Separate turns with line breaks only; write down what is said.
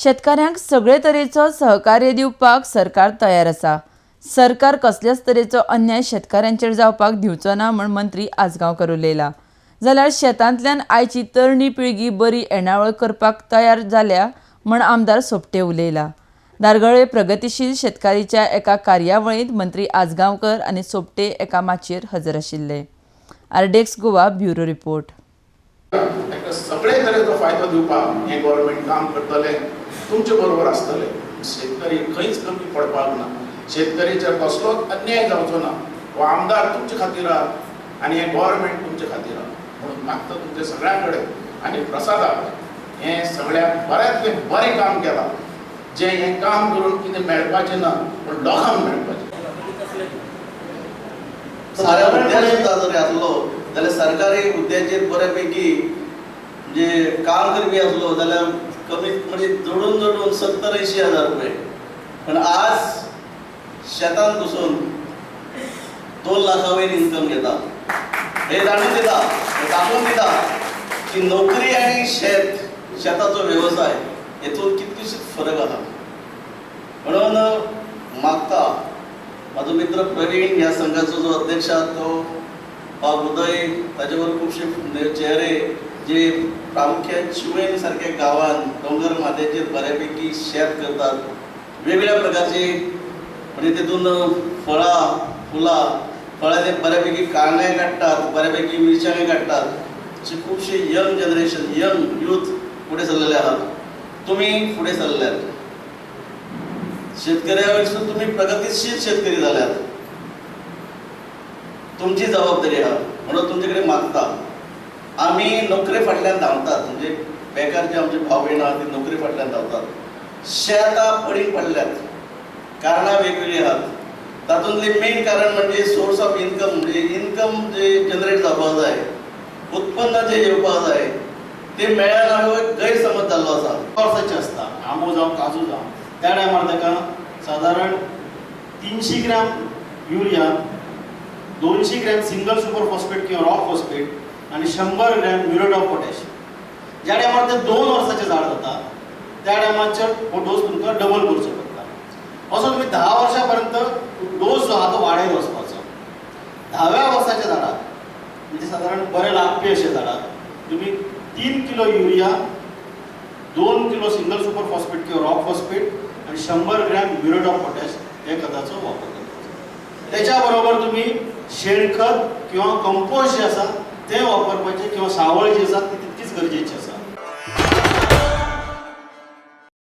शेतकाऱ्यांक सगळे तरेचो सहकार्य दिवपाक सरकार तयार आसा. सरकार कसल्याच तरेचो अन्याय शेतकाऱ्यांचेर जावपाक दिवचो ना म्हूण मंत्री आजगांवकर उलयला. जाल्यार शेतांतल्यान आयची तरणी पिळगी बरी येणावळ करपाक तयार जाल्या म्हूण आमदार सोपटे उलयला. धारगळे प्रगतीशील शेतकारीच्या एका कार्यावळींत मंत्री आजगांवकर आनी सोपटे एका माचयेर हजर आशिल्ले. आरडेक्स गोवा ब्युरो रिपोर्ट.
सगळे तरेचो फायदो दिवपाक हें गव्हर्मेंट काम करतलें, तुमचे बरोबर आसतलें. शेतकरी खंयच कमी पडपाक ना, शेतकरीचेर कसलोच अन्याय जावचो ना. हो आमदार तुमचे खातीर आनी हें गव्हर्मेंट तुमचे खातीर म्हणून मागता तुमचे सगळ्यां कडेन. आनी प्रसादाक हें सगळ्याक बऱ्यांतलें बरें काम केलां, जें हें काम करून कितें मेळपाचें ना पूण लोकांक मेळपाचें.
साऱ्या हुद्द्यार सुद्दां जर आसलो जाल्यार सरकारी हुद्द्याचेर बऱ्यापैकी म्हणजे काम करपी आसलो जाल्यार कमीत म्हणजे जोडून जोडून 70-80 हजार रुपये, पण आज शेतान बसून 2 लाखा वयर इन्कम घेता. हे जाणून दिता, दाखोवन दिता की नोकरी आनी शेत, शेताचो वेवसाय हेतून कितकीशीच फरक आसा. म्हणून मागता म्हाजो मित्र प्रवीण ह्या संघाचो जो अध्यक्ष आसा तो बाब उदय, ताजे बरोबर खुबशे चेहरे जे प्रामुख्यान शिवेन सारक्या गांवान दोंगर माथ्याचेर बऱ्यापैकी शेत करतात, वेगवेगळ्या प्रकारचे म्हणजे तेतून फळां फुलां फळां ते बऱ्यापैकी कांगाय काडटात, बऱ्यापैकी मिरसांगे काडटात. अशे खुबशे यंग जनरेशन, यंग यूथ फुडें सरलेले आहात. तुमी फुडें सरल्यात शेतकऱ्या वयरसून, तुमी प्रगतीशील शेतकरी जाल्यात, तुमची जबाबदारी आहा. म्हणून तुमचे कडेन मागता, आमी नोकरे फाटल्यान धांवतात, म्हणजे बेकार जे आमचे भाव भयणां आहा ती नोकरे फाटल्यान धांवतात. शेतां पडींग पडल्यात, कारणां वेगवेगळीं आहात. तातूंतलें मेन कारण म्हणजे सोर्स ऑफ इन्कम, म्हणजे इन्कम जे जनरेट जावपाक जाय, उत्पन्न जें येवपाक जाय तें मेळना हो एक गैरसमज जाल्लो आसा.
वर्साचें आसता आंबो जावं काजू जावं, त्या टायमार ताका सादारण 300 gram urea, 200 gram single super phosphate किंवा रॉक फॉस्फेट आनी 100 ग्रॅम म्युरेट ऑफ पोटॅश. ज्या टायमार ते 2 वर्साचें झाड जाता त्या टायमाचेर हो डोस तुमकां डबल करचो पडटा. असो तुमी 10 वर्सां पर्यंत डोस जो आहा तो वाडयत वचपाचो. 10व्या वर्साच्या झाडाक म्हणजे सादारण बरें लागपी अशें झाडाक तुमी 3 kilo urea, 2 kilo single super phosphate किंवा रॉक फॉस्फेट आनी 100 ग्रॅम म्युरेट ऑफ पोटॅश हे खताचो वापर करपाचो. त्याच्या बरोबर तुमी शेणखत किंवा कंपोस्ट जे आसा तें वापरपाचें किंवा सावळ जी आसा ती तितकीच गरजेची आसा.